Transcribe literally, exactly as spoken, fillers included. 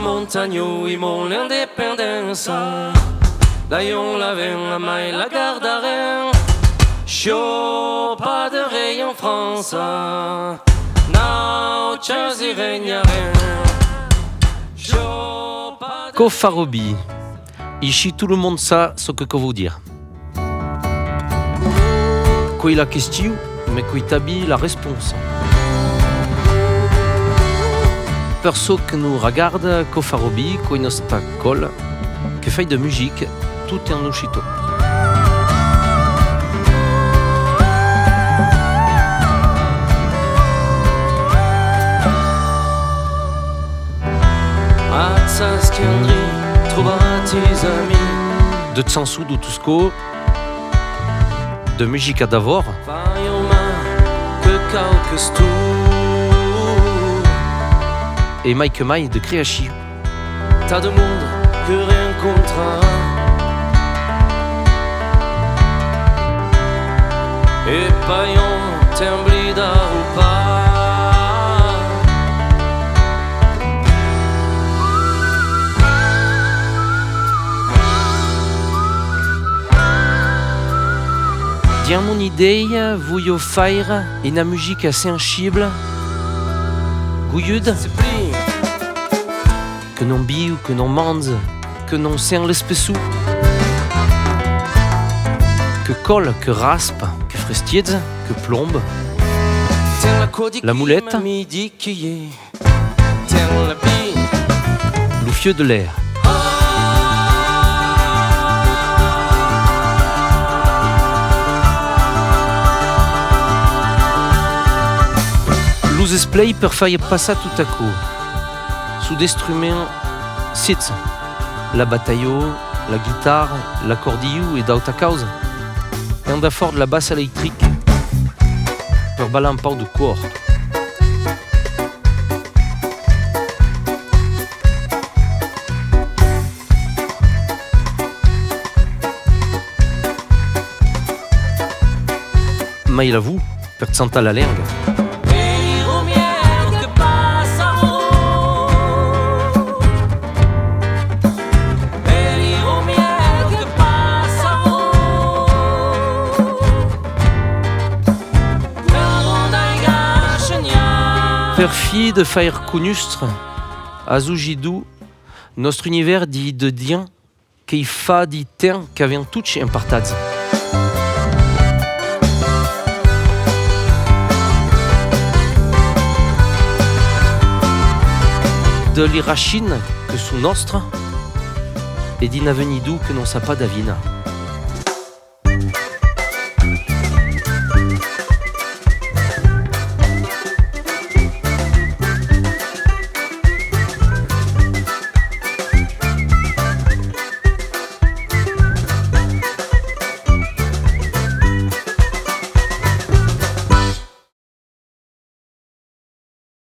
Montanhòu i mon l'independéncia, d'aion l'avèm amai la gardarem. Siò pas de rei en França, nautres i regnarem. Siò pas de... Quò fa robir. Aicí tot lo mond sap çò que quò vòu dire. Quò es la question, mas quò es tanben la responsa. Per çò que nos regarda, quò fa robir, quò es nòsta còla, que fai de musica, tot en occitan. A Sas Quendry trobaràs tus amics. De chançons dau Toscò, de musica d'avòr. Fai au mai que quauques torns. E mai que mai de creacion. Tant de monde que rencontrar. E pas un temps blidarà pas. Dins mon idèia, voliá faire una musica sensibla, goiuda, que non viu, que non manja, que non sent l'espessor, que còla, que raspa, que frestieja, que plomba. La moleta. Lo fieu de l'aire. Los esplai per faire passar tot aquò. Son d'instruments secs, la batalha, la guitarra, l'acordion e d'autas causas. E endavant la bassa electrica per balhar un pauc de còr. Mai la votz per chantar la lenga. Per fin de faire conostre a Zugidou nòstre univèrs dins de diens qu'ei fa de temps qu'avèm tots en partatge. De li racinas que son nòstras e d'un avenidor que non sap pas davinar.